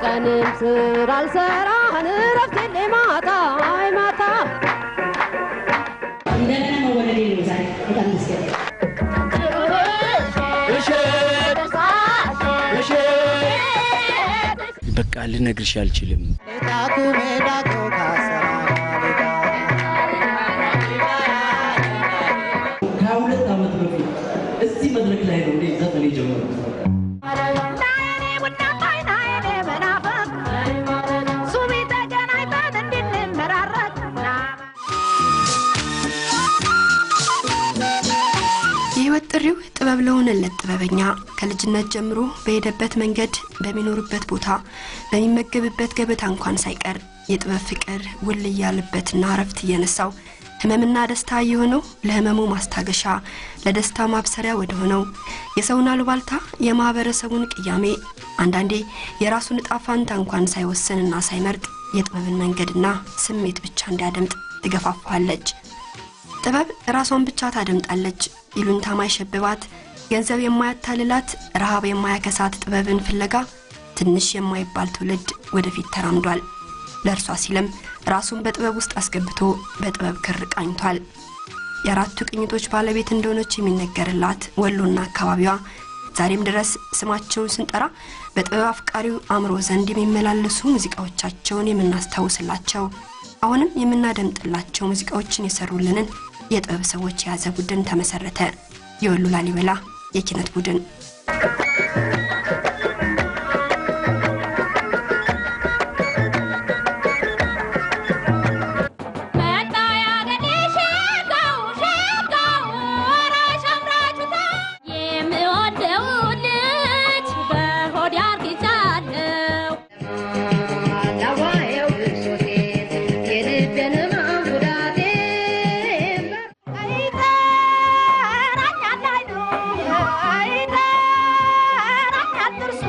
ቀንም ስራ አልሰራን እረፍት የለኝ ማታ አይ ማታ እንደገና መወለዴ ነው ዛሬ በጣም ደስ ያለኝ። በቃ ልነግርሽ አልችልም። ከ22 ዓመት በፊት እዚህ መድረክ ላይ ነው እኔ ዘፈን የጀመርኩት። ናየኔ ቡናማይ ናየኔ መናፈቅ ሱቢ ተገናኝተን እንድንመራረቅ የህይወት ጥሪው ጥበብ ለሆነለት ጥበበኛ ከልጅነት ጀምሮ በሄደበት መንገድ፣ በሚኖርበት ቦታ፣ በሚመገብበት ገበታ እንኳን ሳይቀር የጥበብ ፍቅር ውል እያለበትና እረፍት እየነሳው ህመምና ደስታ የሆነው ለህመሙ ማስታገሻ ለደስታ ማብሰሪያ ወደ ሆነው የሰውን አሉባልታ የማህበረሰቡን ቅያሜ አንዳንዴ የራሱን እጣ ፋንታ እንኳን ሳይወስንና ሳይመርጥ የጥበብን መንገድና ስሜት ብቻ እንዲያደምጥ ትገፋፋለች። ጥበብ ራሷን ብቻ ታደምጣለች። ይሉኝታ ማይሸብባት፣ ገንዘብ የማያታልላት፣ ረሃብ የማያከሳት ጥበብን ፍለጋ ትንሽ የማይባል ትውልድ ወደፊት ተራምዷል። ለእርሷ ሲልም ራሱን በጥበብ ውስጥ አስገብቶ በጥበብ ክር ቃኝቷል። የአራቱ ቅኝቶች ባለቤት እንደሆነች የሚነገርላት ወሎና አካባቢዋ ዛሬም ድረስ ስማቸውን ስንጠራ በጥበብ አፍቃሪው አእምሮ ዘንድ የሚመላለሱ ሙዚቃዎቻቸውን የምናስታውስላቸው አሁንም የምናደምጥላቸው ሙዚቃዎችን የሰሩልንን የጥበብ ሰዎች የያዘ ቡድን ተመሰረተ። የወሎ ላሊበላ የኪነት ቡድን። መጣ ያገኔ ሸጋው ሸጋው ኧረ ሸምራቹታ የምወደው ልጅ በሆዴ አርግዣለሁ። ይጠራኛል አይኑ ይጠራኛል ጥርሱ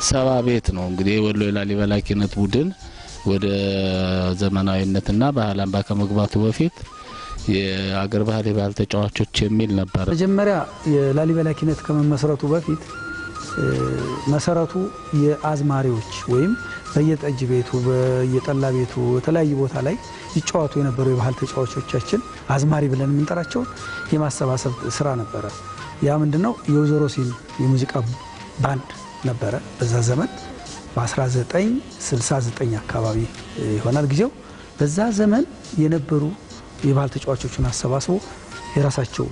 ሰባ ቤት ነው እንግዲህ የወሎ የላሊበላ ኪነት ቡድን ወደ ዘመናዊነትና ባህል አምባ ከመግባቱ በፊት የአገር ባህል የባህል ተጫዋቾች የሚል ነበር። መጀመሪያ የላሊበላ ኪነት ከመመስረቱ በፊት መሰረቱ የአዝማሪዎች ወይም በየጠጅ ቤቱ በየጠላ ቤቱ በተለያዩ ቦታ ላይ ይጫወቱ የነበሩ የባህል ተጫዋቾቻችን አዝማሪ ብለን የምንጠራቸውን የማሰባሰብ ስራ ነበረ። ያ ምንድነው? የወይዘሮ ሲን የሙዚቃ ባንድ ነበረ በዛ ዘመን በ1969 አካባቢ ይሆናል ጊዜው። በዛ ዘመን የነበሩ የባህል ተጫዋቾችን አሰባስቦ የራሳቸው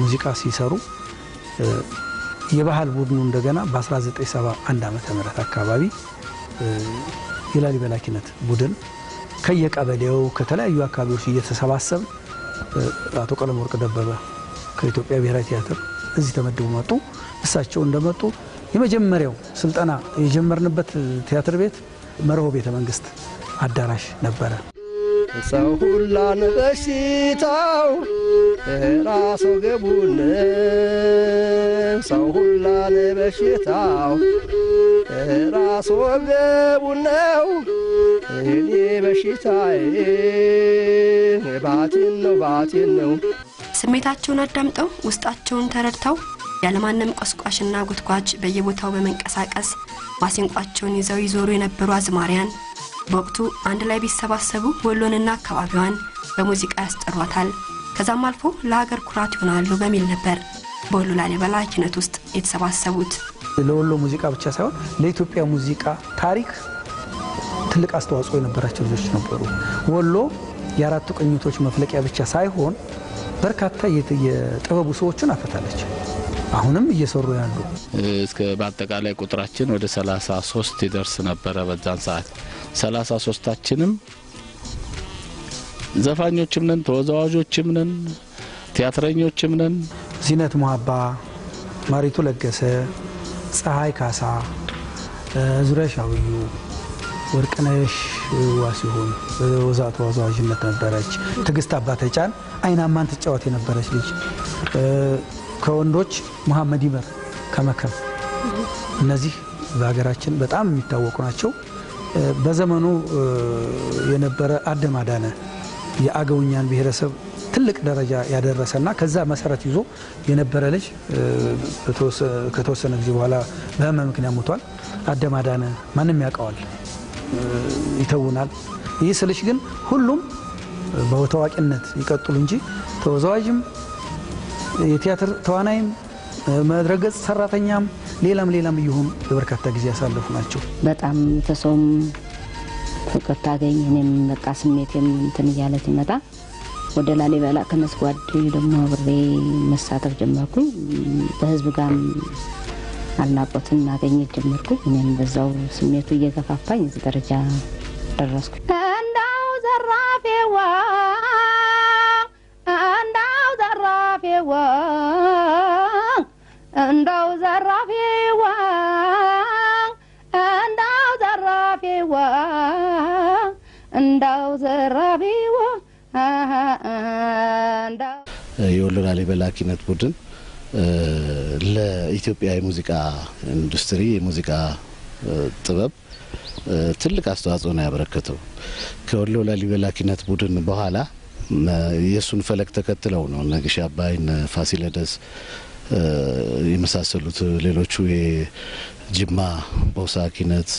ሙዚቃ ሲሰሩ የባህል ቡድኑ እንደገና በ1971 ዓመተ ምህረት አካባቢ የላሊበላ ኪነት ቡድን ከየቀበሌው ከተለያዩ አካባቢዎች እየተሰባሰብ አቶ ቀለመወርቅ ደበበ ከኢትዮጵያ ብሔራዊ ቲያትር እዚህ ተመድበው መጡ። እሳቸው እንደመጡ የመጀመሪያው ስልጠና የጀመርንበት ቲያትር ቤት መርሆ ቤተ መንግስት አዳራሽ ነበረ። ሰው ሁላን በሽታው ራሱ ገቡን ሰው ሁላን በሽታው ራሱ ገቡን ነው። እኔ በሽታዬ ባቲን ነው ባቲን ነው። ስሜታቸውን አዳምጠው ውስጣቸውን ተረድተው ያለማንም ቆስቋሽና ጉትጓች በየቦታው በመንቀሳቀስ ማሲንቋቸውን ይዘው ይዞሩ የነበሩ አዝማሪያን በወቅቱ አንድ ላይ ቢሰባሰቡ ወሎንና አካባቢዋን በሙዚቃ ያስጠሯታል፣ ከዛም አልፎ ለሀገር ኩራት ይሆናሉ በሚል ነበር በወሎ ላሊበላ ኪነት ውስጥ የተሰባሰቡት። ለወሎ ሙዚቃ ብቻ ሳይሆን ለኢትዮጵያ ሙዚቃ ታሪክ ትልቅ አስተዋጽኦ የነበራቸው ልጆች ነበሩ። ወሎ የአራቱ ቅኝቶች መፍለቂያ ብቻ ሳይሆን በርካታ የጥበቡ ሰዎችን አፍርታለች። አሁንም እየሰሩ ያሉ እስከ በአጠቃላይ ቁጥራችን ወደ 33 ይደርስ ነበረ። በዛን ሰዓት 33ታችንም ዘፋኞችም ነን፣ ተወዛዋዦችም ነን፣ ቲያትረኞችም ነን። ዚነት ሙሀባ፣ ማሪቱ ለገሰ፣ ፀሐይ ካሳ፣ ዙሪያሽ አብዩ፣ ወርቅነሽ ዋሲሁን በወዛ ተወዛዋዥነት ነበረች። ትዕግስት አባተጫን አይናማን ትጫወት የነበረች ልጅ፣ ከወንዶች መሐመድ ይመር ከመከም፣ እነዚህ በሀገራችን በጣም የሚታወቁ ናቸው። በዘመኑ የነበረ አደም አዳነ የአገውኛን ብሔረሰብ ትልቅ ደረጃ ያደረሰና ከዛ መሰረት ይዞ የነበረ ልጅ ከተወሰነ ጊዜ በኋላ በህመም ምክንያት ሞቷል። አደም አዳነ ማንም ያውቀዋል፣ ይተውናል። ይህ ስልሽ ግን ሁሉም በታዋቂነት ይቀጥሉ እንጂ ተወዛዋዥም፣ የቲያትር ተዋናይም፣ መድረገጽ ሰራተኛም፣ ሌላም ሌላም እየሆኑ ለበርካታ ጊዜ ያሳለፉ ናቸው። በጣም ተሰውም ፍቅር ታገኝ፣ እኔም በቃ ስሜቴም እንትን እያለ ሲመጣ ወደ ላሊበላ ከመስጓድ ደግሞ አብሬ መሳተፍ ጀመርኩኝ። በህዝብ ጋርም አድናቆትን ማግኘት ጀመርኩኝ። እኔም በዛው ስሜቱ እየገፋፋኝ እዚህ ደረጃ ደረስኩ። እንዳው ዘራፌዋ፣ እንዳው ዘራፌዋ፣ እንዳው ዘራፌዋ፣ እንዳው ዘራፌዋ፣ እንዳው ዘራፌዋ። የወሎ ላሊበላ ኪነት ቡድን ለኢትዮጵያ የሙዚቃ ኢንዱስትሪ፣ የሙዚቃ ጥበብ ትልቅ አስተዋጽኦ ነው ያበረከተው። ከወሎ ላሊበላ ኪነት ቡድን በኋላ የእሱን ፈለግ ተከትለው ነው እነ ግሽ አባይ፣ እነ ፋሲለደስ የመሳሰሉት ሌሎቹ የጅማ ቦሳ ኪነት፣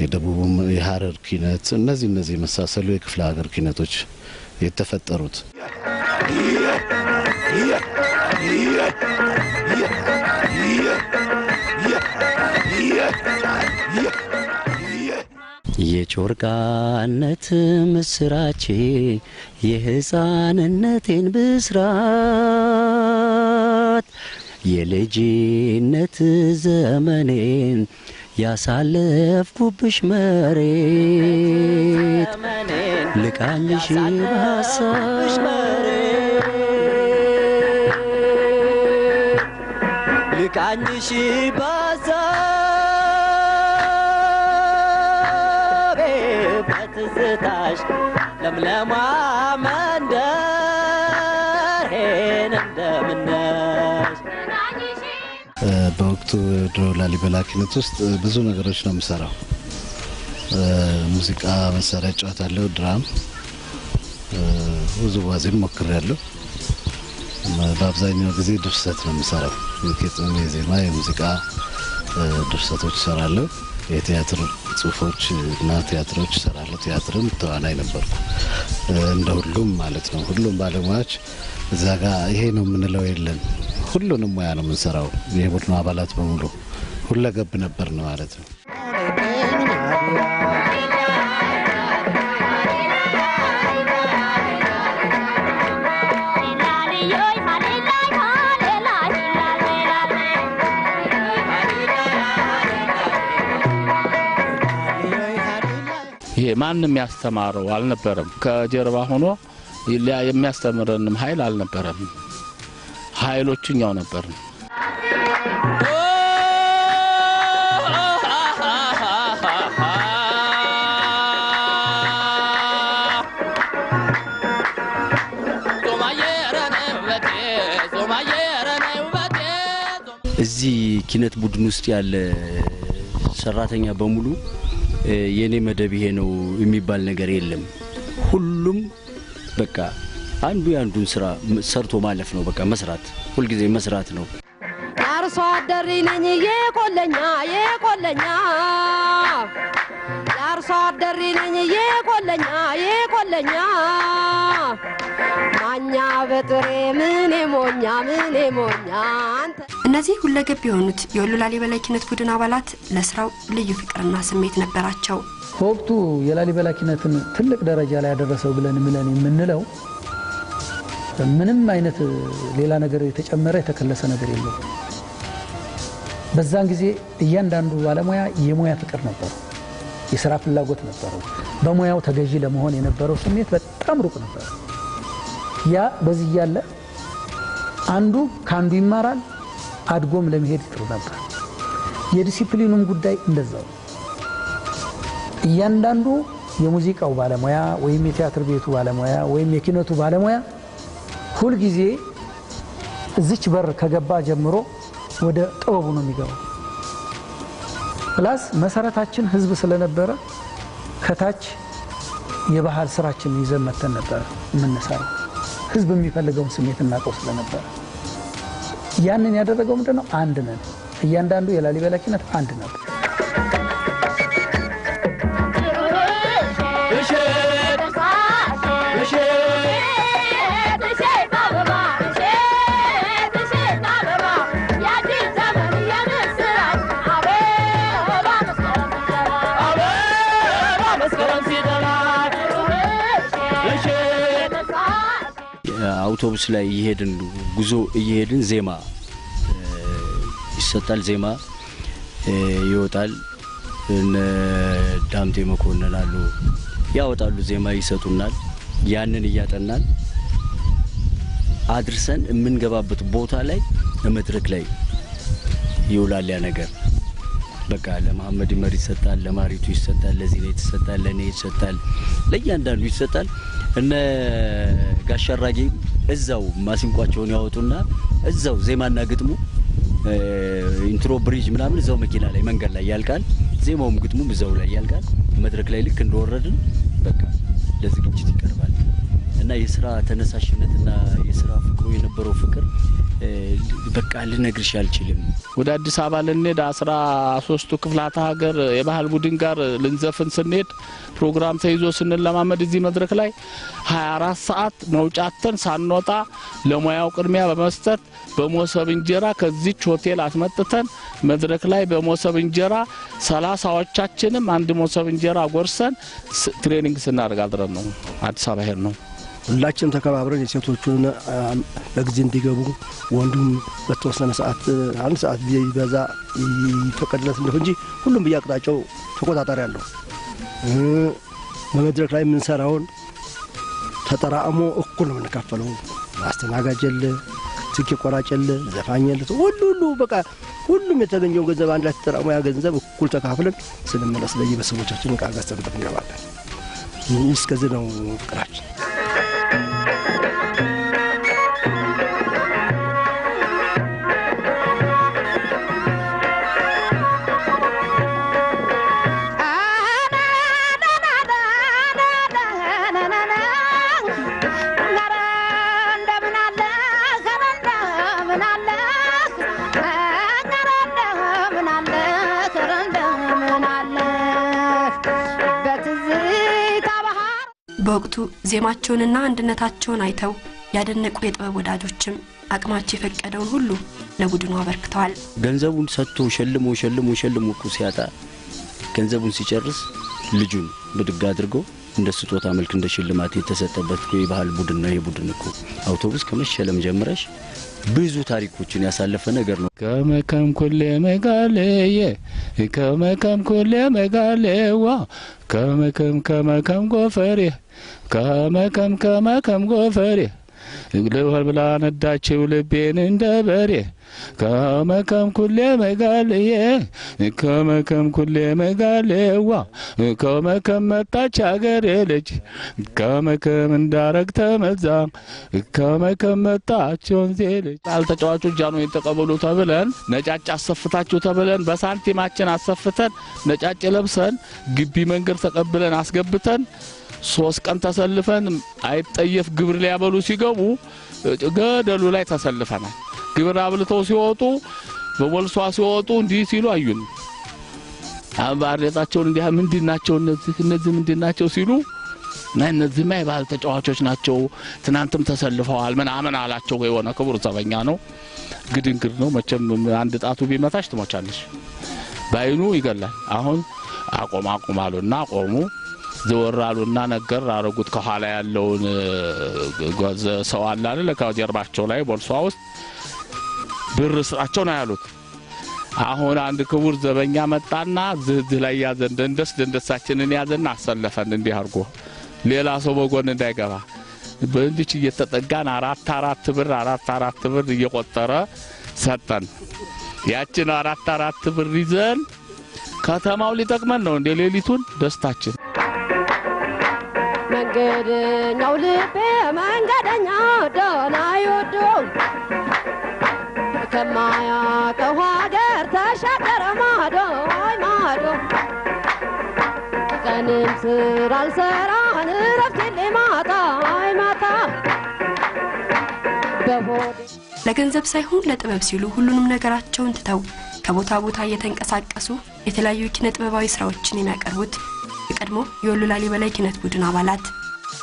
የደቡቡም የሀረር ኪነት፣ እነዚህ የመሳሰሉ የክፍለ ሀገር ኪነቶች የተፈጠሩት። የጮርቃነት ምስራቼ፣ የህፃንነቴን ብስራት፣ የልጅነት ዘመኔን ያሳለፍኩብሽ መሬት፣ ልቃኝሽ በሀሳብ፣ ልቃኝሽ በሀሳቤ፣ በትዝታሽ ለምለሟ መንደሬን እንደምነሽ። በወቅቱ ድሮ ላሊበላ ኪነት ውስጥ ብዙ ነገሮች ነው የምሰራው። ሙዚቃ መሳሪያ እጫወታለሁ፣ ድራም፣ ውዝዋዜም ሞክሬያለሁ። በአብዛኛው ጊዜ ድርሰት ነው የምሰራው። የግጥም፣ የዜማ፣ የሙዚቃ ድርሰቶች እሰራለሁ። የቲያትር ጽሁፎች እና ቲያትሮች እሰራለሁ። ቲያትርም ተዋናይ ነበርኩ። እንደ ሁሉም ማለት ነው። ሁሉም ባለሙያዎች እዛ ጋ ይሄ ነው የምንለው የለም። ሁሉንም ሙያ ነው የምንሰራው። የቡድኑ አባላት በሙሉ ሁለገብ ነበር ነው ማለት ነው። ይሄ ማንም ያስተማረው አልነበረም። ከጀርባ ሆኖ የሚያስተምረንም ኃይል አልነበረም። ኃይሎቹ እኛው ነበርን። እዚህ ኪነት ቡድን ውስጥ ያለ ሰራተኛ በሙሉ የኔ መደብ ይሄ ነው የሚባል ነገር የለም። ሁሉም በቃ አንዱ የአንዱን ስራ ሰርቶ ማለፍ ነው። በቃ መስራት፣ ሁልጊዜ መስራት ነው። አርሶ አደር ነኝ የቆለኛ የቆለኛ፣ የአርሶ አደር ነኝ የቆለኛ የቆለኛ፣ ማኛ በጥሬ ምን ሞኛ ምን ሞኛ አንተ። እነዚህ ሁለገብ የሆኑት የወሎ ላሊበላ ኪነት ቡድን አባላት ለስራው ልዩ ፍቅርና ስሜት ነበራቸው። በወቅቱ የላሊበላ ኪነትን ትልቅ ደረጃ ላይ ያደረሰው ብለን ምለን የምንለው ምንም አይነት ሌላ ነገር የተጨመረ የተከለሰ ነገር የለውም። በዛን ጊዜ እያንዳንዱ ባለሙያ የሙያ ፍቅር ነበረው፣ የስራ ፍላጎት ነበረው። በሙያው ተገዢ ለመሆን የነበረው ስሜት በጣም ሩቅ ነበር። ያ በዚህ እያለ አንዱ ከአንዱ ይማራል፣ አድጎም ለመሄድ ይጥሩ ነበር። የዲሲፕሊኑም ጉዳይ እንደዛው። እያንዳንዱ የሙዚቃው ባለሙያ ወይም የቲያትር ቤቱ ባለሙያ ወይም የኪነቱ ባለሙያ ሁልጊዜ እዚች በር ከገባ ጀምሮ ወደ ጥበቡ ነው የሚገባው። Plus መሰረታችን ህዝብ ስለነበረ ከታች የባህል ስራችን ይዘን መተን ነበር የምንሰራው። ህዝብ የሚፈልገውን ስሜት እናውቀው ስለነበረ ያንን ያደረገው ምንድነው? አንድ ነን። እያንዳንዱ የላሊበላ ኪነት አንድ ነበር። አውቶቡስ ላይ እየሄድን ጉዞ እየሄድን ዜማ ይሰጣል፣ ዜማ ይወጣል። እነ ዳምጤ መኮንን አሉ ያወጣሉ፣ ዜማ ይሰጡናል። ያንን እያጠናን አድርሰን የምንገባበት ቦታ ላይ መድረክ ላይ ይውላል ያ ነገር። በቃ ለመሐመድ ይመር ይሰጣል፣ ለማሪቱ ይሰጣል፣ ለዚህ ላይ ይሰጣል፣ ለኔ ይሰጣል፣ ለእያንዳንዱ ይሰጣል። እነ ጋሻራጌ እዛው ማሲንቋቸውን ያወጡና እዛው ዜማና ግጥሙ intro bridge ምናምን እዛው መኪና ላይ መንገድ ላይ ያልቃል። ዜማውም ግጥሙም እዛው ላይ ያልቃል። መድረክ ላይ ልክ እንደወረድን በቃ ለዝግጅት ይቀርባል። እና የስራ ተነሳሽነትና የስራ ፍቅሩ የነበረው ፍቅር በቃ ልነግርሽ አልችልም። ወደ አዲስ አበባ ልንሄድ 13ቱ ክፍላተ ሀገር የባህል ቡድን ጋር ልንዘፍን ስንሄድ ፕሮግራም ተይዞ ስንለማመድ እዚህ መድረክ ላይ 24 ሰዓት መውጫተን ሳንወጣ ለሙያው ቅድሚያ በመስጠት በሞሰብ እንጀራ ከዚች ሆቴል አስመጥተን መድረክ ላይ በሞሰብ እንጀራ 30ዎቻችንም አንድ ሞሰብ እንጀራ ጎርሰን training ስናደርግ አድረን ነው አዲስ አበባ ሄድ ነው። ሁላችንም ተከባብረን የሴቶቹን በጊዜ እንዲገቡ ወንዱም በተወሰነ ሰዓት አንድ ሰዓት ቢበዛ ይፈቀድለት እንደው እንጂ ሁሉም በየአቅጣጫው ተቆጣጣሪ አለው። በመድረክ ላይ የምንሰራውን ተጠራቅሞ እኩል ነው የምንካፈለው። አስተናጋጅ የለ፣ ትኬት ቆራጭ የለ፣ ዘፋኝ የለ፣ ሁሉ በቃ ሁሉም የተገኘው ገንዘብ አንድ ላይ ተጠራቅሞ ያ ገንዘብ እኩል ተካፍለን ስንመለስ ለየቤተሰቦቻችን ዕቃ ገዝተንበት እንገባለን። እስከዚህ ነው ፍቅራችን። በወቅቱ ዜማቸውንና አንድነታቸውን አይተው ያደነቁ የጥበብ ወዳጆችም አቅማቸው የፈቀደውን ሁሉ ለቡድኑ አበርክተዋል። ገንዘቡን ሰጥቶ ሸልሞ ሸልሞ ሸልሞ እኮ ሲያጣ ገንዘቡን ሲጨርስ ልጁን ብድግ አድርጎ እንደ ስጦታ መልክ እንደ ሽልማት የተሰጠበት የባህል ቡድን ነው። የቡድን እኮ አውቶቡስ ከመሸለም ጀምረሽ ብዙ ታሪኮችን ያሳለፈ ነገር ነው። ከመከም ኩሌ መጋለየ ከመከም ኩሌ መጋለዋ ከመከም ከመከም ጎፈሬ ከመከም ከመከም ጎፈሬ ልሆን ብላ ነዳችው ልቤን እንደ በሬ ከመከም ኩሌ መጋለየ ከመከም ኩሌ መጋለዋ ከመከም መጣች አገሬ ልጅ ከመከም እንዳረግ ተመዛ ከመከም መጣች ወንዜ ልጅ። ተጫዋቾች ጃኖ የተቀበሉ ተብለን ነጫጭ አሰፍታችሁ ተብለን በሳንቲማችን አሰፍተን ነጫጭ ለብሰን ግቢ መንገድ ተቀብለን አስገብተን 3 ቀን ተሰልፈን አይጠየፍ ግብር ሊያበሉ ሲገቡ ገደሉ ላይ ተሰልፈናል። ግብር አብልተው ሲወጡ በቦልሷ ሲወጡ እንዲህ ሲሉ አዩን። አባሬታቸውን እንዲህ ምንድናቸው እነዚህ ምንድናቸው ሲሉ እና እነዚህማ የባህል ተጫዋቾች ናቸው ትናንትም ተሰልፈዋል ምናምን አላቸው። የሆነ ክቡር ዘበኛ ነው፣ ግድንግድ ነው መቼም አንድ ጣቱ ቢመታሽ ትሞቻለሽ፣ ባይኑ ይገላል። አሁን አቆም አቆም አሉና ቆሙ። ዘወር አሉና ነገር አረጉት። ከኋላ ያለውን ሰው አለ አይደል ከጀርባቸው ላይ ቦርሷ ውስጥ ብር ስጣቸው ነው ያሉት። አሁን አንድ ክቡር ዘበኛ መጣና ዝህ ላይ ያዘን፣ ደንደስ ደንደሳችንን ያዘና አሰለፈን እንዲህ አድርጎ ሌላ ሰው በጎን እንዳይገባ በእንዲች እየተጠጋን 4 4 ብር 4 4 ብር እየቆጠረ ሰጠን። ያችን 4 ብር ይዘን ከተማው ሊጠቅመን ነው እንደ ሌሊቱን ደስታችን። መንገደኛው ልቤ መንገደኛው ደህና ይወደው ከማያውቀው ሀገር ተሻገረ ማዶ አይ ማዶ ቀንም ስራ አልሰራን እረፍት የለኝ ማታ አይ ማታ በሆዴ ለገንዘብ ሳይሆን ለጥበብ ሲሉ ሁሉንም ነገራቸውን ትተው ከቦታ ቦታ እየተንቀሳቀሱ የተለያዩ ኪነ ጥበባዊ ስራዎችን የሚያቀርቡት የቀድሞ የወሎ ላሊበላ ኪነት ቡድን አባላት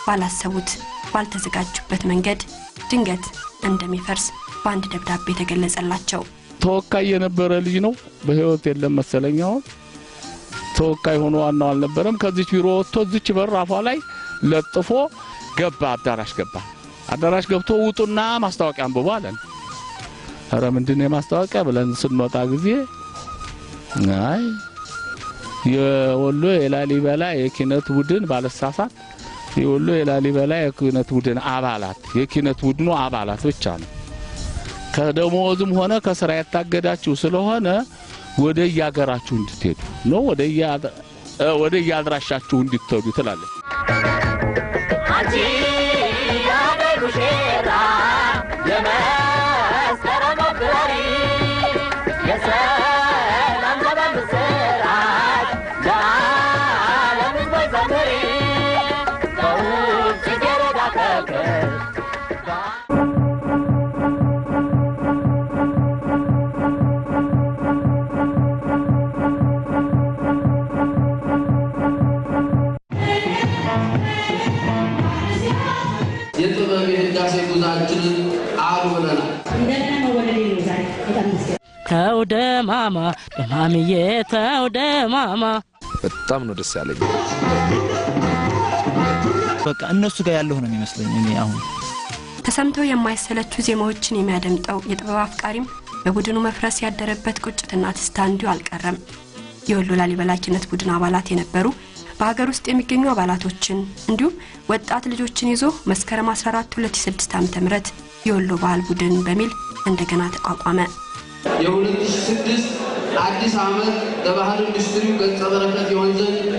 ባላሰቡት ባልተዘጋጁበት መንገድ ድንገት እንደሚፈርስ በአንድ ደብዳቤ ተገለጸላቸው። ተወካይ የነበረ ልጅ ነው፣ በህይወት የለም መሰለኝ። አሁን ተወካይ ሆኖ ዋናው አልነበረም። ከዚች ቢሮ ወጥቶ እዚች በራፏ ላይ ለጥፎ ገባ፣ አዳራሽ ገባ። አዳራሽ ገብቶ ውጡና ማስታወቂያ አንብቡ አለን። ኧረ ምንድነው የማስታወቂያ ብለን ስንወጣ ጊዜ አይ የወሎ የላሊበላ የኪነት ቡድን ባለሳሳት የወሎ የላሊበላ የኪነት ቡድን አባላት የኪነት ቡድኑ አባላት ብቻ ነው ከደሞዝም ሆነ ከስራ ያታገዳችሁ ስለሆነ ወደ ያገራችሁ እንድትሄዱ ነው ወደ ያድራሻችሁ እንድትሄዱ ትላለች። አንቺ ያደጉሽራ የመስከረም አብራሪ የሰላም ዘመን ብስራት ለዓለም ሕዝቦች ዘምሪ በውብ ጽጌረዳ ከብከብ። የጥበብ የህዳሴ ጉዟችንን አሉ ብለናል። እንደገና መወለዴ ነው ዛሬ በጣም ደስ ያለኝ። ተው ደማማ ደማምዬ ተው ደማማ በጣም ነው ደስ ያለኝ። በቃ እነሱ ጋር ያለው ነው የሚመስለኝ እኔ አሁን። ተሰምተው የማይሰለቹ ዜማዎችን የሚያደምጠው የጥበብ አፍቃሪም በቡድኑ መፍረስ ያደረበት ቁጭትና ትዝታ እንዲሁ አልቀረም። የወሎ ላሊበላ ኪነት ቡድን አባላት የነበሩ በሀገር ውስጥ የሚገኙ አባላቶችን እንዲሁም ወጣት ልጆችን ይዞ መስከረም 14 2006 ዓ.ም የወሎ ባህል ቡድን በሚል እንደገና ተቋቋመ። የ2006 አዲስ ዓመት ለባህል ኢንዱስትሪው ገጸ በረከት ይሆን ዘንድ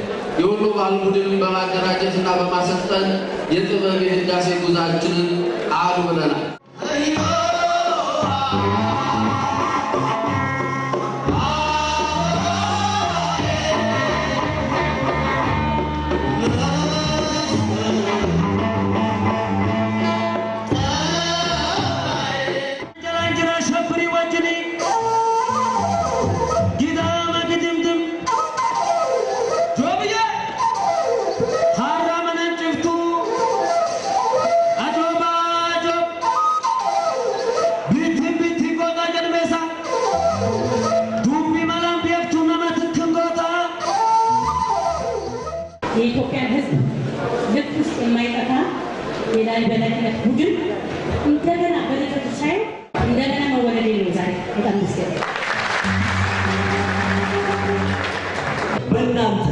የወሎ ባህል ቡድንን በማደራጀትና በማሰልጠን የጥበብ የህዳሴ ጉዟችንን አሉ ብለናል። የኢትዮጵያን ሕዝብ ልብ ውስጥ የማይጠፋ የላሊበላ ኪነት ቡድን እንደገና በልደቱ ሳይሆን እንደገና መወለዴ ነው ዛሬ በጣም ደስ ያለኝ። በእናንተ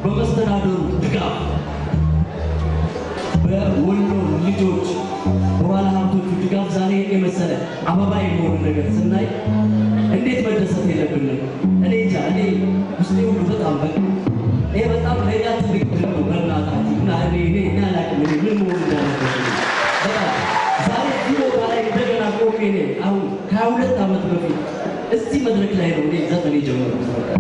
በመስተዳደሩ ድጋፍ በወሎ ልጆች በባለ ሀብቶቹ ድጋፍ ዛሬ የመሰለ አበባ የሚሆን ነገር ስናይ እንዴት መደሰት የለብንም? እኔ እንጃ፣ እኔ ውስጤ ሁሉ በጣም በቃ ይሄ በጣም ለእኛ ትልቅ ድል ነው። በእናታችሁ እና እኔ እኔ አላውቅም እኔ ምን መሆን እንዳለበት። በጣም ዛሬ እዚህ ቦታ ላይ እንደገና ቆሜ እኔ አሁን ከ22 ዓመት በፊት እዚህ መድረክ ላይ ነው እኔ ዘፈን የጀመርኩት። በቃ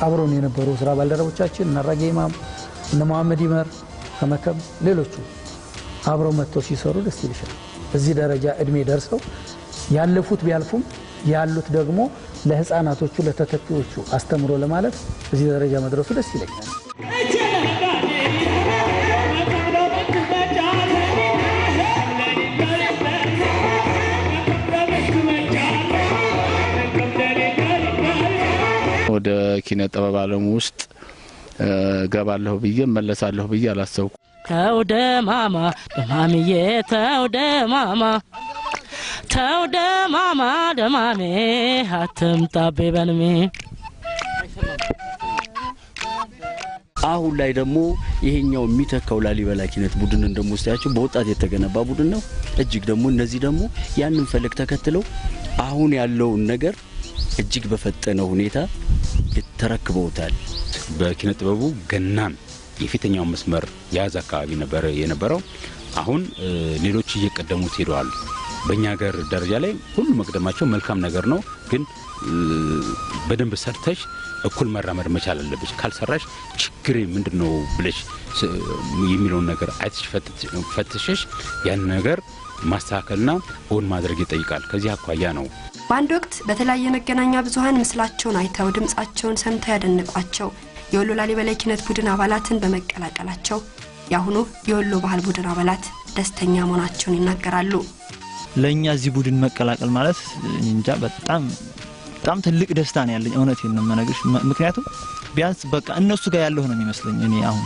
አብረውን የነበሩ ስራ ባልደረቦቻችን እነ አራጌ ኢማም፣ እነ መሐመድ ይመር ከመከም ሌሎቹ አብረው መጥተው ሲሰሩ ደስ ይልሻል። እዚህ ደረጃ እድሜ ደርሰው ያለፉት ቢያልፉም ያሉት ደግሞ ለህፃናቶቹ ለተተኪዎቹ አስተምሮ ለማለፍ እዚህ ደረጃ መድረሱ ደስ ይለኛል። ወደ ኪነ ጥበብ ዓለም ውስጥ ገባለሁ ብዬ መለሳለሁ ብዬ አላሰብኩም። ተው ደማማ ደማምዬ ተው ደማማ ተው ደማማ ደማሜ አትምጣብኝ በልሜ። አሁን ላይ ደግሞ ይሄኛው የሚተካው ላሊበላ ኪነት ቡድንን ደግሞ ስታያቸው በወጣት የተገነባ ቡድን ነው። እጅግ ደግሞ እነዚህ ደግሞ ያንን ፈለግ ተከትለው አሁን ያለውን ነገር እጅግ በፈጠነ ሁኔታ ተረክበውታል። በኪነ ጥበቡ ገናን የፊተኛው መስመር የያዘ አካባቢ ነበር የነበረው። አሁን ሌሎች እየቀደሙት ሄደዋል። በእኛ ሀገር ደረጃ ላይ ሁሉ መቅደማቸው መልካም ነገር ነው፣ ግን በደንብ ሰርተሽ እኩል መራመድ መቻል አለብሽ። ካልሰራሽ ችግሬ ምንድነው ብለሽ የሚለውን ነገር አይተሽ ፈትሸሽ ያን ነገር ማስተካከልና እውን ማድረግ ይጠይቃል። ከዚህ አኳያ ነው በአንድ ወቅት በተለያየ መገናኛ ብዙሃን ምስላቸውን አይተው ድምጻቸውን ሰምተው ያደነቋቸው የወሎ ላሊበላ ኪነት ቡድን አባላትን በመቀላቀላቸው ያሁኑ የወሎ ባህል ቡድን አባላት ደስተኛ መሆናቸውን ይናገራሉ። ለኛ እዚህ ቡድን መቀላቀል ማለት እንጃ በጣም በጣም ትልቅ ደስታ ነው ያለኝ። እውነቴን ነው የምነግርሽ። ምክንያቱም ቢያንስ በቃ እነሱ ጋር ያለሁ ነው የሚመስለኝ። እኔ አሁን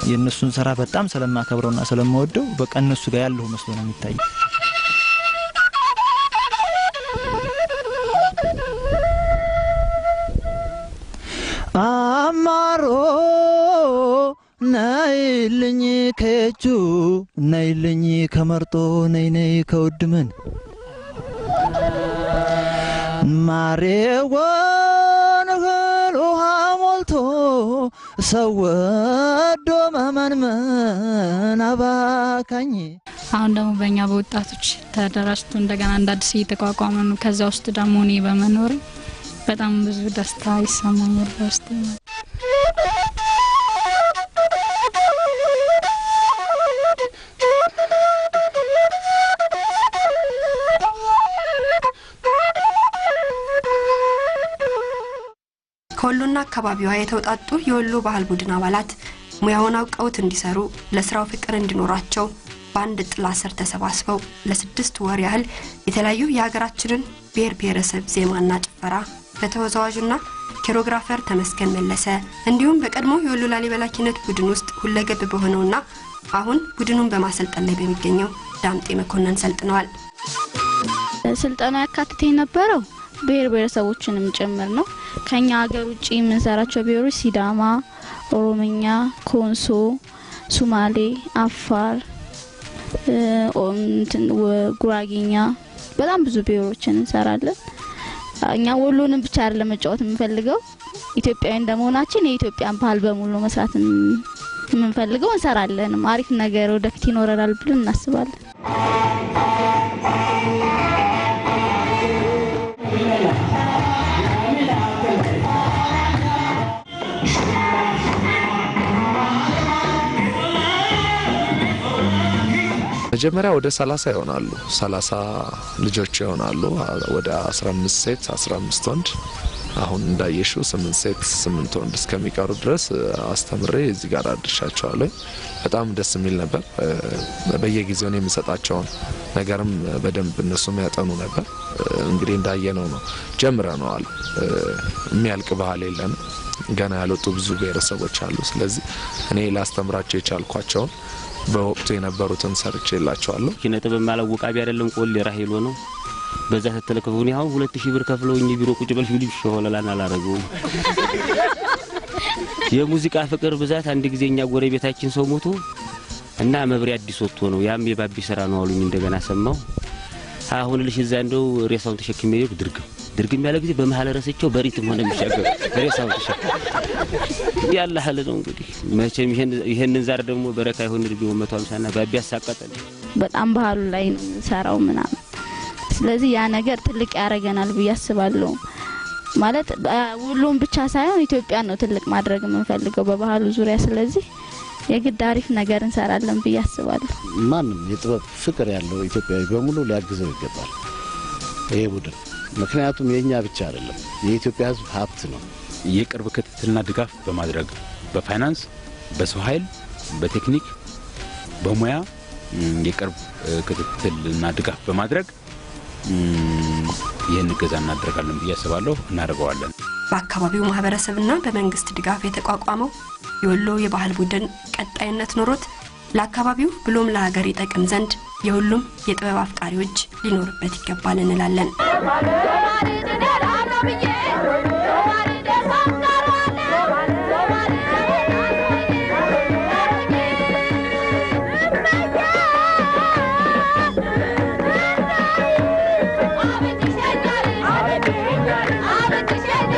የእነሱን ስራ በጣም ስለማከብረውና ስለምወደው በቃ እነሱ ጋር ያለሁ መስሎ ነው የሚታየኝ። አማሮ ነይልኝ ከየቹ ነይልኝ ከመርጦ ነይ ነይ ከውድምን ማሬዋን እህል ውሃ ሞልቶ ሰው ወዶ መመንመን አባካኝ። አሁን ደግሞ በእኛ በወጣቶች ተደራጅቶ እንደገና እንደ አዲስ እየተቋቋመ ነው። ከዛ ውስጥ ደግሞ እኔ በመኖሬ በጣም ብዙ ደስታ ይሰማኛል በውስጤ ማለት። ከወሎና አካባቢዋ የተውጣጡ የወሎ ባህል ቡድን አባላት ሙያውን አውቀውት እንዲሰሩ ለስራው ፍቅር እንዲኖራቸው በአንድ ጥላ ስር ተሰባስበው ለ6 ወር ያህል የተለያዩ የሀገራችንን ብሔር ብሔረሰብ ዜማና ጭፈራ በተወዛዋዡና choreographer ተመስገን መለሰ እንዲሁም በቀድሞ የወሎ ላሊበላ ኪነት ቡድን ውስጥ ሁለገብ በሆነውና አሁን ቡድኑን በማሰልጠን ላይ በሚገኘው ዳምጤ መኮንን ሰልጥነዋል። ስልጠና ያካትተ የነበረው ብሔር ብሔረሰቦችንም ጭምር ነው። ከኛ ሀገር ውጪ የምንሰራቸው ብሔሮች ሲዳማ፣ ኦሮምኛ፣ ኮንሶ፣ ሱማሌ፣ አፋር፣ ጉራጌኛ በጣም ብዙ ብሔሮችን እንሰራለን። እኛ ወሎንም ብቻ አይደለም መጫወት የምንፈልገው፣ ኢትዮጵያዊ እንደመሆናችን የኢትዮጵያን ባህል በሙሉ መስራት የምንፈልገው እንሰራለን። አሪፍ ነገር ወደፊት ይኖረናል ብለን እናስባለን። መጀመሪያ ወደ 30 ይሆናሉ። 30 ልጆች ይሆናሉ። ወደ 15 ሴት 15 ወንድ። አሁን እንዳየሽው 8 ሴት 8 ወንድ እስከሚቀሩ ድረስ አስተምሬ እዚህ ጋር አድርሻቸዋለሁ። በጣም ደስ የሚል ነበር። በየጊዜው ነው የምሰጣቸው ነገርም በደንብ እነሱም ያጠኑ ነበር። እንግዲህ እንዳየነው ነው ጀምረነዋል። የሚያልቅ ባህል የለም። ገና ያልወጡ ብዙ ብሔረሰቦች አሉ። ስለዚህ እኔ ላስተምራቸው የቻልኳቸውን በወቅቱ የነበሩትን ሰርቼላቸዋለሁ። ኪነ ጥበብ ማለት ውቃቢ አይደለም፣ ቆሌ ራሄሎ ነው። በዛ ተተለከፈው እኔ አሁን 2000 ብር ከፍለውኝ ቢሮ ቁጭ በል ቢሉኝ ሾለላን አላረገውም። የሙዚቃ ፍቅር ብዛት አንድ ጊዜ እኛ ጎረቤታችን ሰው ሞቶ እና መብሪያ አዲስ ወጥቶ ነው ያም የባቢ ስራ ነው አሉኝ። እንደገና ሰማው። አሁን ልሽ እዛ እንደው ሬሳውን ተሸክሜ ሄድኩ። ድርግም ድርግም ያለ ጊዜ በመሃል ረስቸው በሪትም ሆነ የሚሻገር ሬሳውን ተሸክሜ ያለ ሀል ነው እንግዲህ። መቼም ይሄንን ዛር ደግሞ በረካ ይሁን ቢሆን 150 እና ባቢ ያሳቀጠን በጣም ባህሉ ላይ ነው የምንሰራው ምናምን። ስለዚህ ያ ነገር ትልቅ ያደርገናል ብዬ አስባለሁ። ማለት ሁሉም ብቻ ሳይሆን ኢትዮጵያን ነው ትልቅ ማድረግ የምንፈልገው በባህሉ ዙሪያ። ስለዚህ የግድ አሪፍ ነገር እንሰራለን ብዬ አስባለሁ። ማንም የጥበብ ፍቅር ያለው ኢትዮጵያዊ በሙሉ ሊያግዘው ይገባል ይሄ ቡድን። ምክንያቱም የኛ ብቻ አይደለም፣ የኢትዮጵያ ሕዝብ ሀብት ነው። የቅርብ ክትትልና ድጋፍ በማድረግ በፋይናንስ፣ በሰው ኃይል፣ በቴክኒክ፣ በሙያ የቅርብ ክትትልና ድጋፍ በማድረግ ይህን እገዛ እናደርጋለን ብዬ አስባለሁ። እናደርገዋለን። በአካባቢው ማህበረሰብና በመንግስት ድጋፍ የተቋቋመው የወሎ የባህል ቡድን ቀጣይነት ኖሮት ለአካባቢው ብሎም ለሀገር ይጠቅም ዘንድ የሁሉም የጥበብ አፍቃሪዎች ሊኖርበት ይገባል እንላለን። Thank you.